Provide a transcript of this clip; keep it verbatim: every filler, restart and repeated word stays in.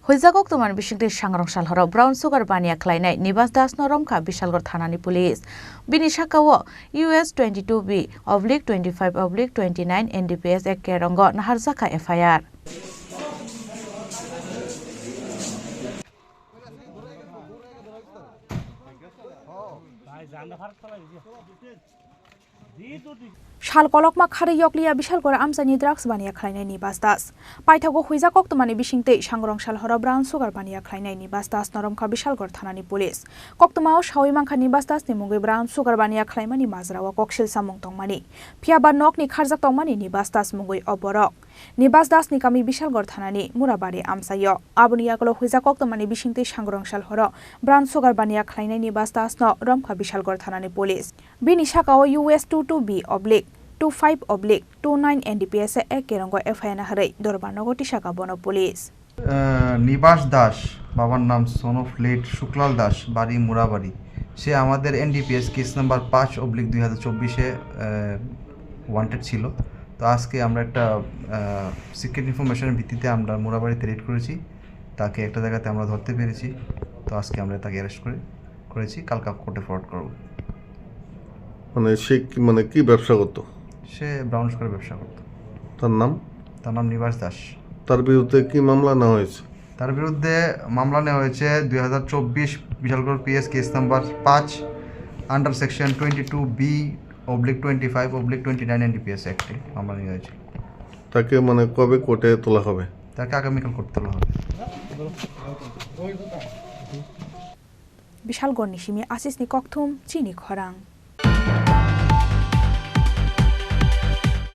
Huijak koktwmani bisingtwi sangrong salhoro brown sugar baniya khlainai Nibas Das no romkha Bishalgarh thanani police. Bini sakao U S twenty-two B oblique twenty-five oblique twenty-nine N D P S Act kerongo naharjakha F I R. Sal kolokma kharwi yokliya Bishalgarh amchaini drugs baniya khlainai Nibas Das. Paithago huijak koktwmani bisingtwi sangrong salhoro brown sugar baniya khlainai Nibas Das no romkha Bishalgarh thanani police. Koktwmao sawi mankha Nibas Das ni mungwi brown sugar baniya khlaimani majrao koksil samung tongmani. Phiyaba nokni kharjak tongmani Nibas Das mungwi o borok. Nibas Das ni kami Bishalgarh thanani Murabari amchaio. Aboni yagulo huijak koktwmani bisingtwi sangrong salhoro brown sugar baniya khlainai Nibas Das no romkha Bishalgarh thanani police. Bini sakao U S two two B oblique two five oblique two nine N D P S Act kerongo F I R naharwi dorbar nogo tisakha bono police. আহ, নিবাস দাস, বাবার নাম son of late Sukhlal দাস, বাড়ি মুরাবাড়ি। সে আমাদের NDPS case number পাঁচ অবলিক দুই হাজার চব্বিশে ওয়ান্টেড ছিল। তো আজকে আমরা একটা সিক্রেট ইনফরমেশনের ভিত্তিতে আমরা মুরাবাড়িতে রেড করেছি। তাকে একটা জায়গাতে আমরা ধরতে পেরেছি। তো আজকে আমরা তাকে অ্যারেস্ট করে করেছি, কালকে কোর্টে ফরওয়ার্ড করব। মানে সে কি, মানে কি ব্যবসা করতো? সে ব্রাউন সুগার ব্যবসা করতো। তার নাম? তার নাম নিবাস দাস। তার বিরুদ্ধে কি মামলা নেওয়া হয়েছে? তার বিরুদ্ধে মামলা নেওয়া হয়েছে দুই হাজার চব্বিশ বিশালগড় পিএস কেস নাম্বার পাঁচ, under section twenty two B oblique twenty five oblique twenty nine NDPS অ্যাক্টে মামলা নেওয়া হয়েছে। তাকে মানে কবে কোর্টে তোলা হবে? তাকে আগামীকাল কোর্টে তোলা হবে। Bishalgarh ni simi Ashish ni kokthum chini khorang.